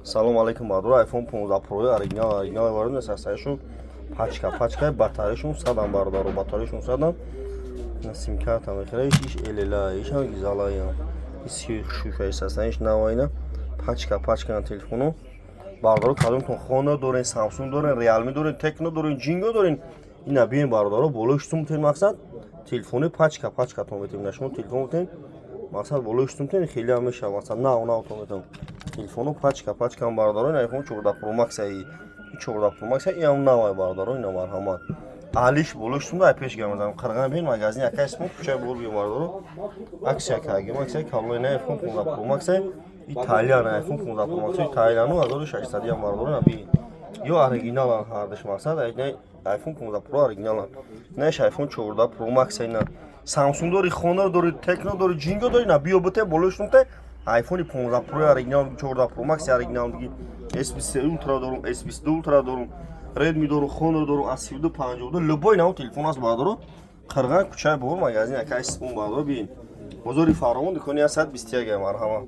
Салом алейкум, бародаро. iPhone 15 Pro оригинал, оригинал бародаро, састаишон пачка пачка, батареяшон садам, бародаро, батареяшон садам. На сим-карта мехӯра, иш элела, ишам гизалая. Иси шуша састаиш навайна. Пачка пачка телефону. Бародаро, кадомтон Honor дорен, Samsung дорен, Realme дорен, Tecno дорен, Jingo дорен. Ина биен, бародаро, болои штум тен, мақсад телефони пачка пачка тон метем. На шумо телефон тен, мақсад болои штум тен, хеле ҳам мешава, мақсад нав нав тон метем. Телефону пачка пачка, бародаро, ин iPhone 14 Pro Max ай, 14 Pro Max ай, ам навай, бародаро, ина марҳамат. Алиш болои штум да пеш гамазам. Қирған бин магазин яка исмо кучай бор биё, бародаро. Акция кагим, акция калои на iPhone 15 Pro Max ай. Италиан iPhone 15 Pro Max италиану 1600 ям, бародаро, на би. Ё оригиналан ҳардаш, мақсад iPhone 15 Pro оригиналан. Наш iPhone 14 Pro Max ай на. Samsung дори, Honor дори, Tecno дори, Jingo дори, на биё бите болои штум те iPhone 15 Pro оригинал, 14 Pro Max оригинал диги. S23 Ultra дорум, S22 Ultra дорум, Redmi дорум, Honor дорум, A32 52, любой нав телефон аст, бародаро. Қирған кучаи бор магазин яка исмон, бародаро, бин. Бозори Фаровон, дукони 121, марҳамат.